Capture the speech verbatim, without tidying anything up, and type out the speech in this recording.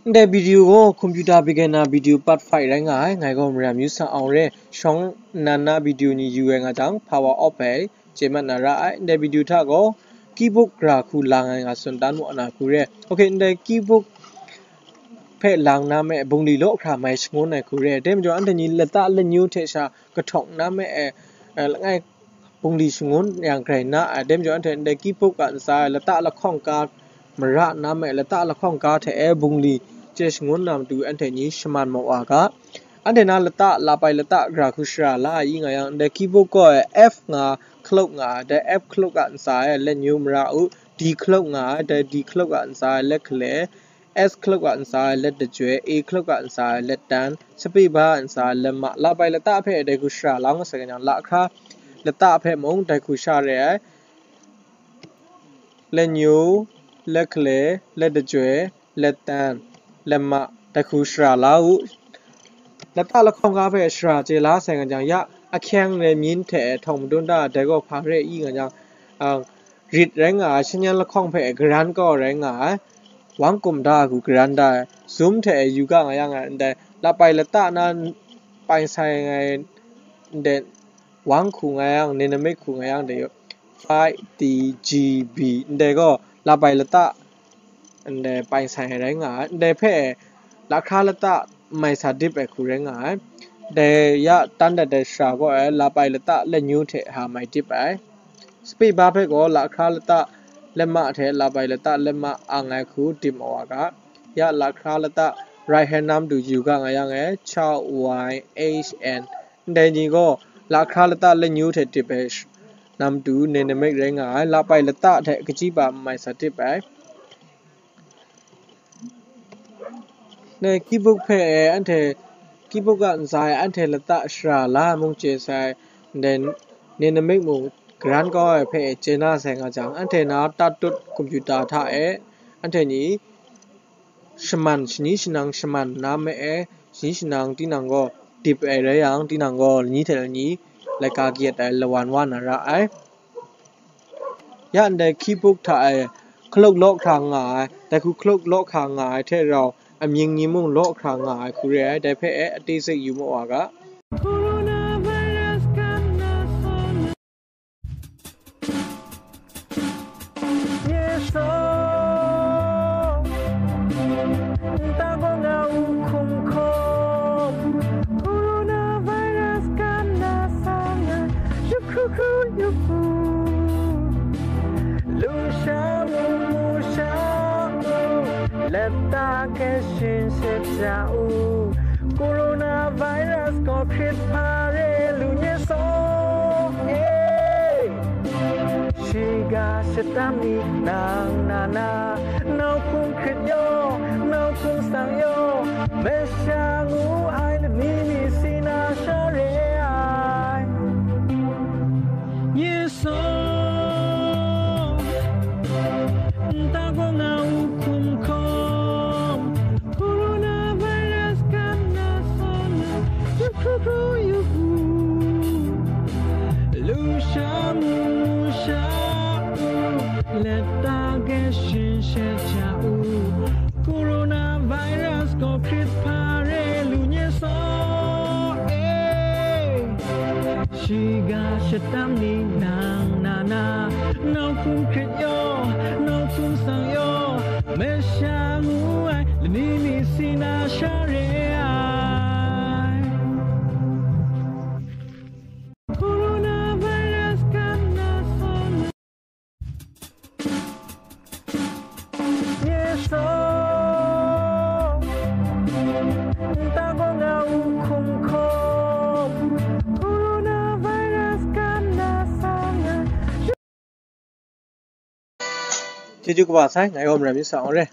Ndai video gaw computer beginner video part five rai nga ai, ngai gaw Mariam Yu Sa Awng re, shawng nnan na video ni yu ai nga jang, power off ai, chye mat na ra ai. Ndai video hta gaw keyboard gra hku lang ai nga tsun dan wa na hku re. Ok, ndai keyboard hpe lang na me bungli law hkra mai shangun ai hku re. Dai majaw, anhte ni lata lanyu hte sha kahtawng na me e, eh, langai bungli shangun yang grai na ai. Dai majaw, anhte ndai keyboard a ntsa e lata lahkawng ka mara na me, lata lahkawng ka hte e bungli chye shangun na matu anhte ni shaman maw wa ga. Anhte na lata, lapai lata gra hku shara la ai nga yang, ndai keyboard gaw e F nga, clock nga, dai F clock a ntsa e lanyu mara u, D clock nga, dai D clock a ntsa e let hkale, S clock a ntsa e let dachyoi, A clock a ntsa e let tan, sape ba a ntsa e let ma, lapai lata hpe dai hku shara la nga sai yang, lahkra lata hpe mung dai hku sha re ai. Lanyu, let hkale, let dachyoi, let tan, let ma, dai hku shara la u. Lata lahkawng ga hpe shara chye la sai nga jang, ya ahkyeng re myin hte htawng madun da, dai gaw hpa re i nga jang, a, rit rai nga ai, shanyan lahkawng hpe garan kau rai nga ai, wang kum da hku garan da ai, zum hte yu ga nga yang ai, ndai lapai lata na pai sai ai, ndai wang hku nga yang, dynamic hku nga yang, dai five D G B, ndai gaw lapai lata, ndai pai sai rai nga ai, ndai hpe lahkra lata mai sa dip ai hku rai nga ai. Dai ya tan dat ai shara gaw e lapai lata lanyu hte ha mai dip ai. Sape ba hpe gaw lahkra lata let ma hte lapai lata let ma ang ai hku dip mawa ga. Ya lahkra lata right hand na matu yu ga nga yang e, cha, Y, H, N. Ndai ni gaw lahkra lata lanyu hte dip ai sh-, na matu dynamic rai nga ai, lapai lata hte kachyi pa mai sa dip ai. Ndai keyboard hpe e anhte, keyboard a ntsa e anhte lata shara la ai mung chye sai, ndai dynamic mung garan kau ai hpe e chye na sai nga jang, anhte na tatut computer hta e anhte ni shaman, shani shanang shaman na me e, shani shanang tinang gaw dip ai rai yang, tinang gaw lani hte lani laika kayat ai lawan wa na ra ai. Ya ndai keyboard hta e clock law hkra nga ai, dai hku clock law hkra nga ai hte rau, amying ni mung law hkra nga ai hku re ai, dai hpe e ate sek yu mawa ga. Yesu, nta gaw nga u hkum hkum, coronavirus kam na sa nga, yu hkru hkru yu hku, lu sha mu mu sha u, lata ke shin shet ja u, coronavirus gaw hkrit hpa re lu nye saw e. Shiga shatam ni nang na na, nau hkum hkrit yaw, nau hkum sang yaw, masha ngu ai lani mi si na sha re ai. Yesu, nta gaw nga u hkum hkum, coronavirus kam na sa na, yu hkru hkru yu hku, lu sha mu mu sha u, lata ke shin shet ja u, coronavirus gaw hkrit hpa re lu nye saw e. Shiga shatam ni nang na na, nau hkum hkrit yaw, nau hkum sang yaw, masha ngu ai lani mi si na sha re ai. Coronavirus kam na sa na. Yesu, nta gaw nga u hkum hkum, coronavirus kam na sa nga. Chyeju kaba sai, ngai gaw Mariam Yu Sa Awng re.